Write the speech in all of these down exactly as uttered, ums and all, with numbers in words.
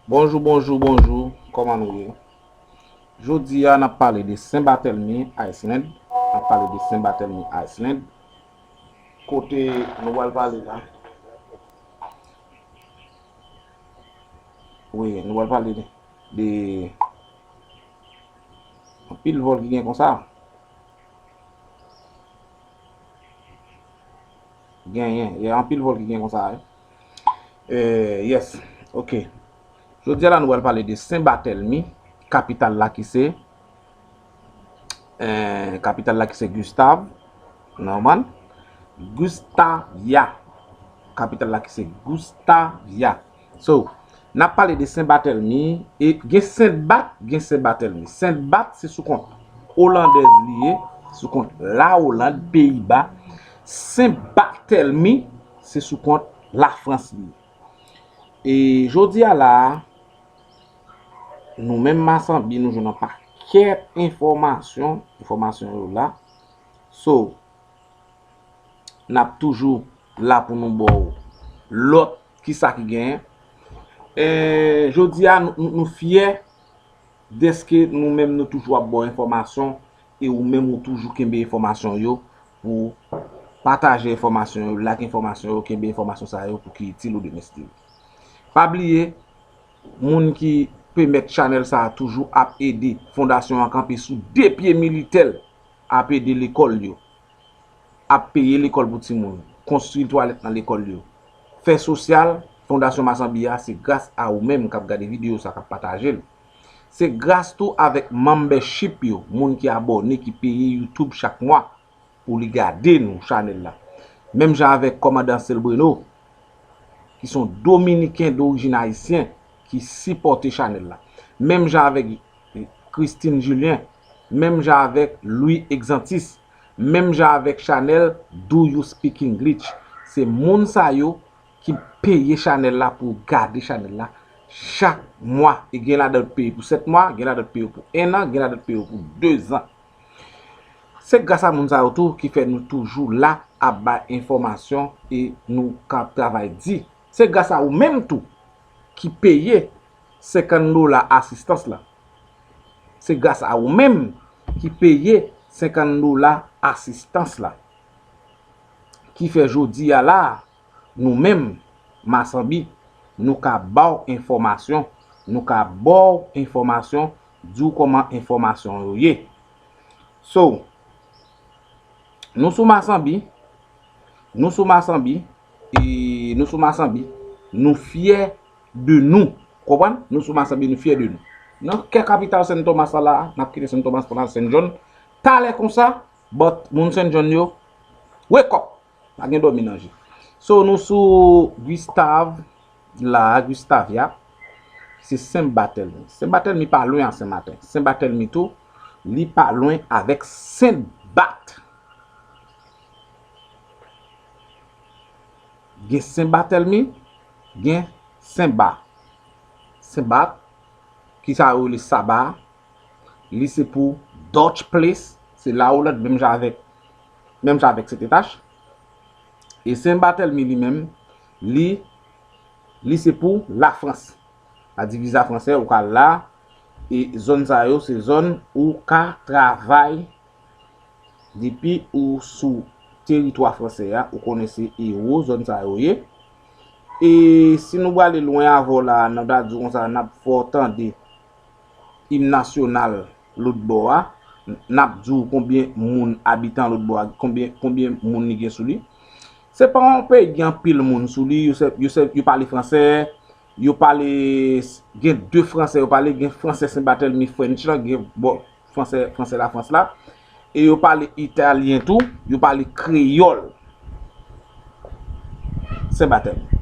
Bonjou, bonjou, bonjou. Kòman nou ye? Jodi a, n ap pale de Sen Batèlmi Island. N ap pale de Sen Batèlmi Island. Kote nou pral pale la? Wi, nou pral pale de, de anpil vòl ki gen konsa. Genyen, gen anpil vòl ki gen konsa, wi. Eh, yes, ok. Jodi a la, nou pral pale de Sen Batèlmi, kapital la ki se, eh, kapital la ki se Gustav, nòmal. Gustavia, kapital la ki se Gustavia. So, n ap pale de Sen Batèlmi, e gen Sent Bat, gen Sen Batèlmi. Sent Bat se sou kont olandèz li ye, sou kont Lawoland, Peyiba. Sen Batèlmi se sou kont Lafrans li ye. E jodi a la a, nou menm Masanbi, nou jwenn yon pakèt enfòmasyon, enfòmasyon yo la. So, n ap toujou la pou nou ba w lòt kisa ki genyen. E jodi a, nou, nou, nou fyè dèske nou menm nou toujou ap ba w enfòmasyon e ou menm ou toujou kenbe enfòmasyon yo pou pataje enfòmasyon yo, like enfòmasyon yo, kenbe enfòmasyon sa yo pou ki itil ou demen itil. Pa bliye, moun ki pèmèt chanèl sa a toujou ap ede fondasyon an kanpe sou de pye militè l, ap ede lekòl yo, ap peye lekòl pou timoun, konstwi twalèt nan lekòl yo, fè sosyal. Fondasyon Masanbi a, se gras a ou menm k ap gade videyo sa, k ap pataje l. Se gras tou avèk membership yo, moun ki abòne, ki peye YouTube chak mwa pou li gade nou, chanèl la. Menm jan avèk kòmandan Selbreno, ki se yon Dominiken dorijin ayisyen, ki sipòte chanèl la. Menm jan avèk Christine Julien, menm jan avèk Louis Exantis, menm jan avèk chanèl Do You Speak English. Se moun sa yo ki peye chanèl la pou gade chanèl la chak mwa. E gen ladan yo peye pou sèt mwa, gen ladan yo peye pou en an, gen ladan yo peye pou dezan. Se gras a moun sa yo tou ki fè nou toujou la ap bay enfòmasyon e nou ka travay di. Se gras a ou menm tou ki peye senkant dola asistans la. Se gras a ou menm ki peye senkant dola asistans la. Ki fè jodi a la, nou menm, Masanbi, nou ka ba w enfòmasyon, nou ka ba w enfòmasyon, di w kòman enfòmasyon yo ye. So, nou sou Masanbi, nou sou Masanbi, e nou sou Masanbi, nou fyè de nou. Konprann? Nou sou Masanbi, nou fyè de nou. Nan kè kapital Sen Tomas la, la, n ap kite Sen Tomas pou n al Sen Jòn. Talè konsa, but moun Sen Jòn yo, wake up! Pa gen dòmi nan je. So, nou sou Gustav la, Gustavia. Se Sen Batèlmi. Sen Batèlmi pa lwen a Sen Maten. Sen Batèlmi tou, li pa lwen avèk Sen Bat. Gen Sen Batèlmi, gen Sen Ba. Sen Bat, ki sa yo rele Saba, li se pou Dutch Place, se Lawoland, menm jan avèk, menm jan avèk Sentetache. E Sen Batèlmi li menm, li, li se pou Lafrans. Adiviza fransè, ou ka la, e zòn sa yo, se zòn ou ka travay. Depi ou sou teritwa fransè a, ou konnen se ewo zòn sa yo ye. E si nou prale lwen avè w la, nou ta di w konsa, n ap fè w tande im nasyonal lòt bò a. N ap di w konbyen moun abitan lòt bò a, konbyen, konbyen moun li gen sou li. Se pa yon peyi ki gen anpil moun sou li, yo se, yo se, yo pale fransè, yo pale, gen de fransè yo pale, gen fransè Sen Batèlmi French la, gen bò fransè, fransè Lafrans la. E yo pale italyen tou, yo pale kreyòl. Sen Batèlmi.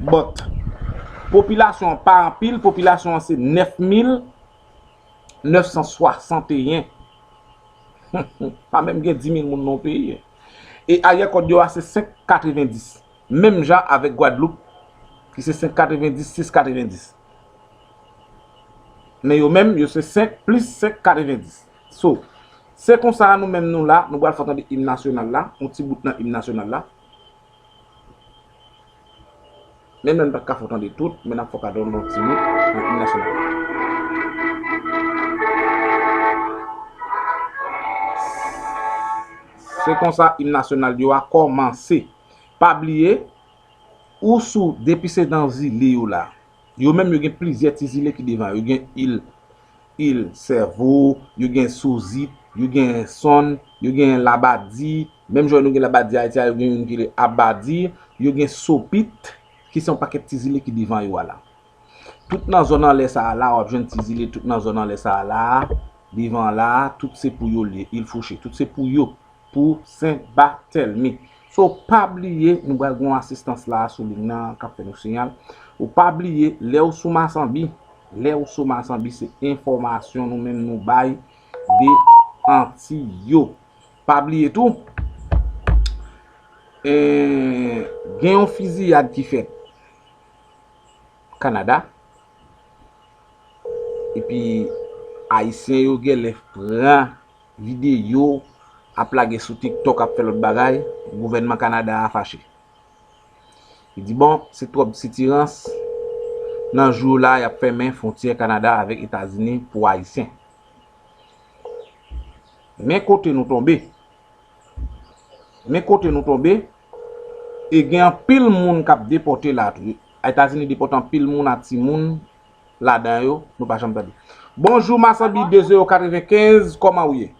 But, popilasyon an pa anpil, popilasyon an se nèf mil nèf san swasanteyen. Pa menm gen dis mil moun nan yon peyi. E aryè kòd yo a se senk katrevendis. Menm jan avèk Gwadloup, ki se senk katrevendis, sis katrevendis. Men yo menm, yo se senk plis senk katrevendis. So, se konsa nou menm nou la, nou pral fè w tande im nasyonal la, yon ti bout nan im nasyonal la. Menm lè n pa t ka fè w tande tout, men n ap fè w kado yon ti bout nan im nasyonal. Se konsa im nasyonal yo a kòmanse. Pa bliye, ou sou, depi se nan zile yo la. Yo menm yo gen plizyè ti zile ki devan yo. Yo gen il, il Sèvo, yo gen Sozit, yo gen Sòn, yo gen Labadi. Menm jan nou gen Labadi Ayiti a, yo gen youn ki rele Abadi. Yo gen Sopit, ki se yon pakèt ti zile ki devan yo a la. Tout nan zòn anlè sa a la, w ap jwenn ti zile, tout nan zòn anlè sa a la, devan la, tout se pou yo l ye, il Fouché, tout se pou yo, pou Sen Batèlmi. So, pa bliye, nou pral gen yon asistans la sou liy nan k ap fè nou siyal. Ou pa bliye, lè w sou Masanbi, lè w sou Masanbi, se enfòmasyon nou menm nou bay de Anti yo. Pa bliye tou, eh, gen yon fiziyad ki fèt Kanada. Epi, Ayisyen yo genlè pran videyo ap lage sou TikTok, ap fè lòt bagay, gouvènman Kanada a fache. Li di, bon, se twòp sitirans. Nan jou la, y ap fèmen fwontyè Kanada avèk Etazini pou Ayisyen. Men kote nou tonbe. Men kote nou tonbe. E gen anpil moun k ap depòte la tou. Etazini depòte anpil moun ak timoun ladan yo, nou pa janm tande. Bonjou, Masanbi de zewo katrevenkenz, kòman ou ye?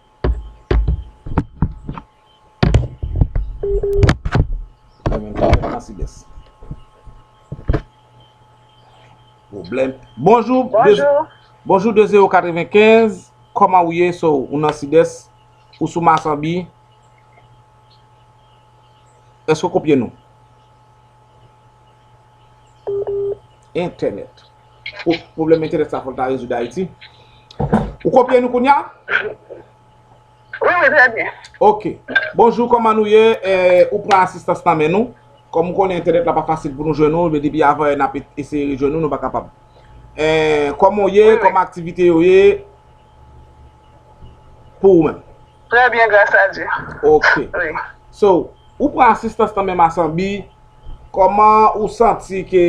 Nan Sidès. Pwoblèm. Bonjou, de, bonjou, de zewo katrevenkenz. Kòman ou ye? So, ou nan Sidès, ou sou Masanbi. Èske w kopye nou? Entènèt. Pwo-, pwoblèm entènèt sa fò l ta rezoud Ayiti. Ou kopye nou kounye a? Wi, wi, trè byen. Ok. Bonjou, kòman nou ye? Eh, ou pran asistans nan men nou. Kòm ou konnen entènèt la pa fasil pou nou jwenn ou, men depi avan yè n ap eseye jwenn ou, nou pa kapab. Eh, kòman w ye? Wi, wi. Kòman aktivite yo ye? Pou ou menm? Trè byen, gras a Dye. Ok. Wi. So, ou pran asistans nan men Masanbi, kòman ou santi ke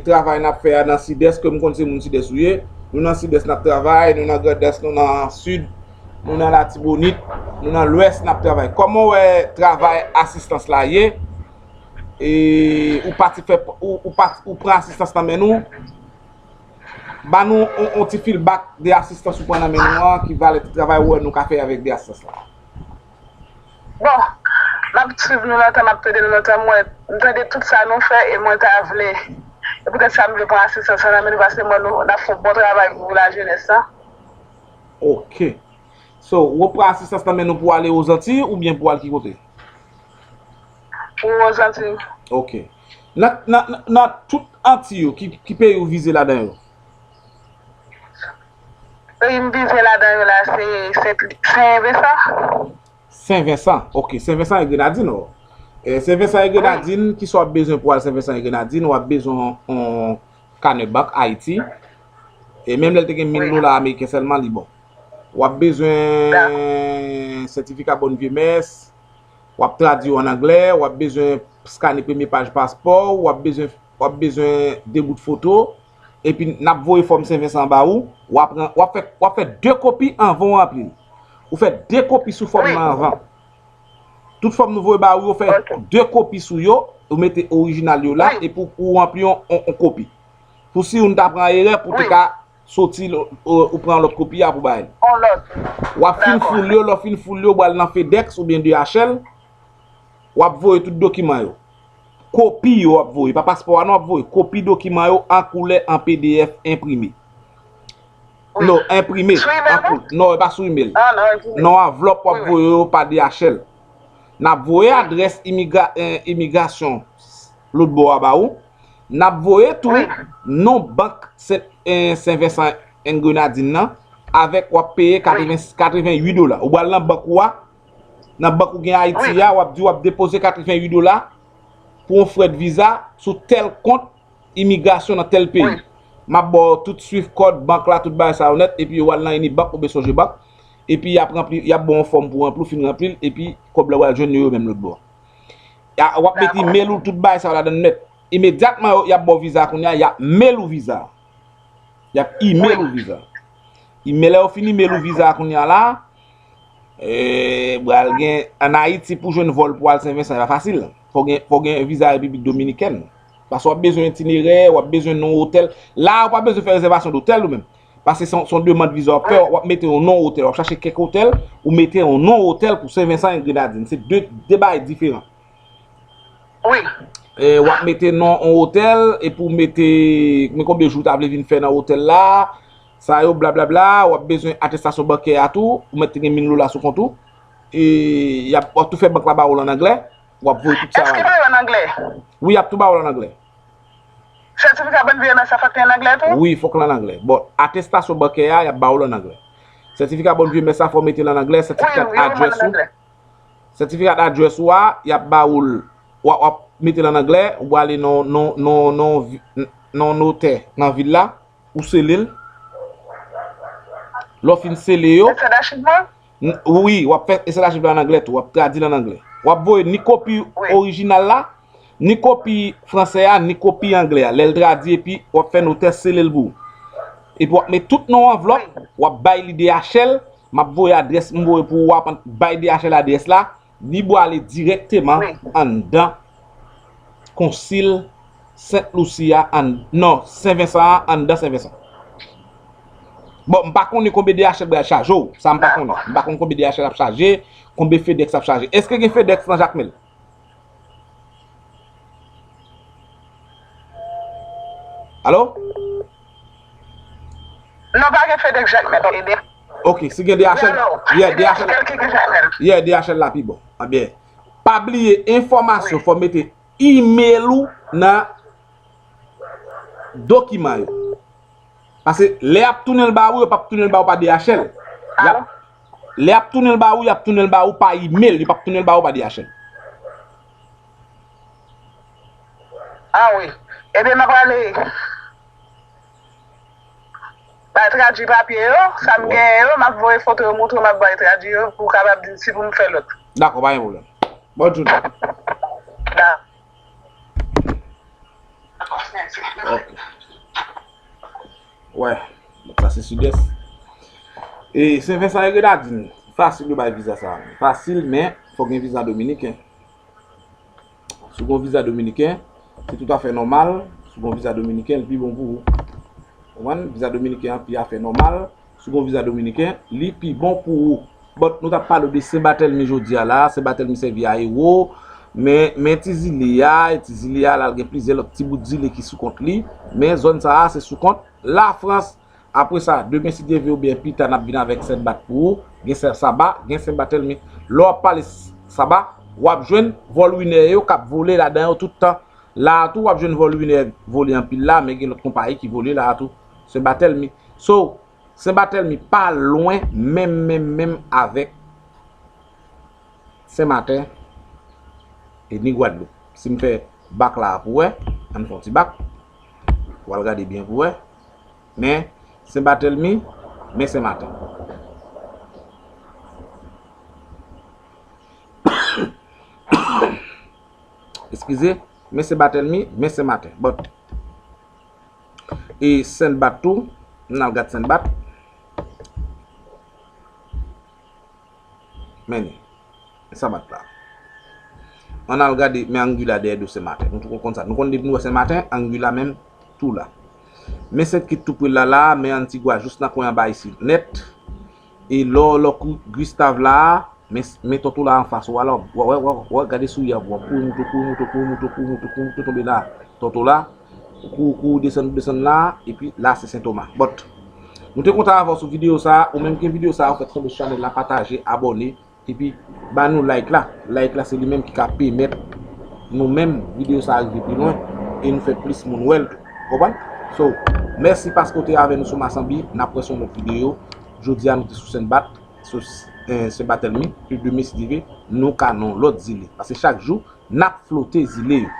travay n ap fè a nan Sidès, ke m konn se moun Sidès ou ye, nou nan Sidès n ap travay, nou nan Grandans, nou nan Sid, nou nan Latibonit, nou nan Lwès n ap travay. Kòman w wè travay asistans la ye? E ou pati fè, ou, ou pati, ou pran asistans nan men nou? Ban nou on, on ti feedback de asistans ou pran nan men nou an, ki valè ti travay ou wè nou ka fè avèk de asistans la? Bon, m ap swiv nou lontan, m ap tande nou lontan, mwen, m tande tout sa nou fè e mwen ta vle, e poutèt sa m vle pran asistans lan nan men nou, paske mwen nou, n ap fè yon bon travay pou lajenès lan. Ok. So, ou pran asistans nan men nou pou ale Ozantiy oubyen pou al ki kote? Pou Ozantiy. Ok. Nan, nan, nan, nan tout Antiy yo, ki, ki peyi ou vize ladan yo? Peyi m vize ladan yo la, se Sen, Sen Vensan. Sen Vensan, ok. Sen Vensan e Grenadin, o. E, Sen Vensan e Grenadin, kisa w ap bezwen pou al Sen Vensan e Grenadin? W ap bezwen yon kanè bank Ayiti. E menm lè l te gen mil dola ameriken sèlman, li bon. W ap bezwen sètifika bòn vye mès, w ap tradui yo ann anglè, w ap bezwen skane premye paj paspò w, w ap bezwen, w ap bezwen de bout foto, epi n ap voye fòm Sen Vensan an ba ou, w ap pran, w ap fè, w ap fè de kopi anvan w ranpli l. Ou fè de kopi sou fòm nan anvan. Tout fòm nou voye ba ou yo, fè de kopi sou yo, ou mete orijinal yo la, epi ou, ou ranpli yon, yon, yon kopi. Pou si youn ta pran erè, pou te ka soti, ou, ou pran lòt kopi a pou bay li. On lòt. W ap fin foul yo, lè w fin foul yo, w al nan FedEx oubyen D H L, w ap voye tout dokiman yo. Kopi yo w ap voye, pa paspò a non w ap voye. Kopi dokiman yo an koulè, an P D F, enprime. Non, enprime. Sou imèl ou? Non, e pa sou imèl. Non, anvlòp w ap voye yo pa D H L. N ap voye adrès imigra-, eh, imigrasyon lòt bò a ba ou. N ap voye tou non bank Sen, eh, Sen Vensan and Grenadin nan, avèk w ap peye katreven, katreven uit dola. Ou pral nan bank ou a, nan bank ou gen Ayiti a, w ap di w ap depoze katreven uit dola pou yon frè de viza sou tèl kont imigrasyon nan tèl peyi. M ap ba w tout swift code bank la, tout bagay sa yo nèt, epi w al nan Unibank oubyen Sogebank, epi y ap ranpli, y ap ba w yon fòm pou ranpli, w fin ranpli l, epi kòb la pral jwenn yo, yo menm lòt bò. W ap mete imèl ou, tout bagay sa yo ladan l nèt. imedyatman yo, y ap ba w viza kounye a, y ap mail ou viza. Y ap email ou viza. Email, lè yo fin email ou viza kounye a la, e, pral gen, ann Ayiti pou jwenn vòl pou al Sen Vensan, e pa fasil. Fò gen, fò gen viza Repiblik Dominikèn. Paske w ap bezwen itinerè, w ap bezwen non otèl. La, ou pa bezwen fè rezèvasyon dotèl ou menm. Paske se yon, se yon demann viza w ap fè, w ap mete yon non otèl, w ap chache kèk otèl, ou mete yon non otèl pou Sen Vensan e Grenadin. Se de, de bagay diferan. Wi. E, w ap mete non yon otèl, epi w mete men konbyen jou w ta vle vin fè nan otèl la, sa yo, blablabla, w ap bezwen atestasyon bankè a tou, ou mèt te gen mil dola sou kont ou, e y ap, w ap tou fè bank la ba w l ann anglè, w ap voye tout sa. Èske ba yo ann anglè? Wi, y ap tou ba w l ann anglè. Sètifika bann V M S la fòk li ann anglè tou? Wi, fòk l ann anglè. Bon, atestasyon bankè a, y ap ba w l ann anglè. Sètifika bann V M S la, fò w mete l ann anglè, sètifika adrès ou. Sètifika adrès ou a, y ap ba ou l, w ap, w ap mete l ann anglè, ou prale nan, nan, nan, nan vi-, nan notè nan vil la, ou sele l. Lè w fin sele yo, Èsèd achiv mwen? N-, wi, w ap fè esèd achiv la ann anglè tou, w ap tradui l ann anglè. W ap voye ni kopi orijinal la, ni kopi fransè a, ni kopi anglè a. Lè l tradui epi w ap fè notè sele l pou ou. Epi w ap met tout nan yon anvlòp, w ap bay li D H L, m ap voye adrès, m voye pou ou, w ap bay D H L adrès la, li prale dirèkteman anndan Konsil Sent Lisi a, ann-, non, Sen Vensan a, anndan Sen Vensan. Bon, m pa konnen konbyen D H L pral chaje w, sa m pa konnen. M pa konn konbyen D H L ap chaje, konbyen FedEx ap chaje. Èske gen FedEx nan Jakmèl? Alo? Non, pa gen FedEx Jakmèl. Ok, si gen D H L, yeah, D H L, yeah, D H L la pi bon. Ebyen, pa bliye enfòmasyon, fò mete email ou nan dokiman yo. Paske lè y ap tounen l ba ou, yo p ap tounen l ba ou pa D H L. Y ap, lè y ap tounen l ba ou, y ap tounen l ba ou pa email, yo p ap tounen l ba ou pa D H L. Ah wi. Ebyen, m ap prale bay tradui papye yo, sa m genyen yo, m ap voye foto yo montre w, m ap bay tradui yo, pou w kapab di m si pou m fè lòt. Dakò, pa gen pwoblèm. Bòn jounen. Da. Ok. Wè, sa se Sidès. E Sen Vensan e Grenadin, fasil yo bay viza sa. Fasil, men fò gen viza dominiken. Si w gen yon viza dominiken, se toutafè nòmal. Si w gen yon viza dominiken, li pi bon pou ou. Konprann? Viza dominiken an pi afè nòmal. Si w gen yon viza dominiken, li pi bon pou ou. But nou t ap pale w de Sen Batèlmi jodi a la. Sen Batèlmi sèvi a ewo. Men, men ti zile a, e ti zile a la, l gen plizyè lòt ti bout zile ki sou kont li. Men zòn sa a, se sou kont Lafrans. Apre sa, demen, si Dye vle, oubyen pita, n ap vin avèk Sent Bat pou ou. Gen Sen Saba, gen Sen Batèlmi. Lè w ap pale Saba, w ap jwenn vòl winè yo k ap vole ladan yo tout tan. La a tou, w ap jwenn vòl winè vole anpil la, men gen lòt konpayi ki vole la a tou. Sen Batèlmi. So, Sen Batèlmi pa lwen menm, menm, menm avèk Sen Maten e ni Gwadloup. Si m fè bak la a pou w wè, ann fè yon ti bak. W al gade byen pou w wè. Men Sen Batèlmi, men Sen Maten. Eskize, men Sen Batèlmi, men Sen Maten. But, e Sent Bat tou, n al gad Sent Bat. Men li. Sa bat la. Ann al gade, men Angila dèyè do Sen Maten. Nou tou konn sa. Nou konn depi nou wè Sen Maten, Angila menm tou la. Men Sent Kit tou pre la la, men Antigwa jis nan kwen anba isit nèt. E lò, lò kou Gustav la, men, men Tonto la anfas ou a la, w ap wè, wè, wè, wè, gade sou yab, w ap kouri moute, kouri moute, kouri moute, kouri moute, kouri moute, tonbe la. Tonto la, ou kouri, ou kouri, desann, ou desann la, epi la se Sen Toma. But, nou te kontan avè w sou videyo sa a, ou menm ki gen videyo sa a, ou fè tonbe sou chanèl la, pataje, abòne, epi ba nou like la. Like la se li menm ki ka pèmèt nou menm videyo sa a rive pi lwen e nou fè plis moun wè l tou. Konprann? So, mèsi paske w te avè nou sou Masanbi, n ap wè sou yon lòt videyo. Jodi a nou te sou Sent Bat, sou, eh, Sen Batèlmi, e demen si Dye vle, nou ka nan yon lòt zile. Paske chak jou, n ap flote zile yo.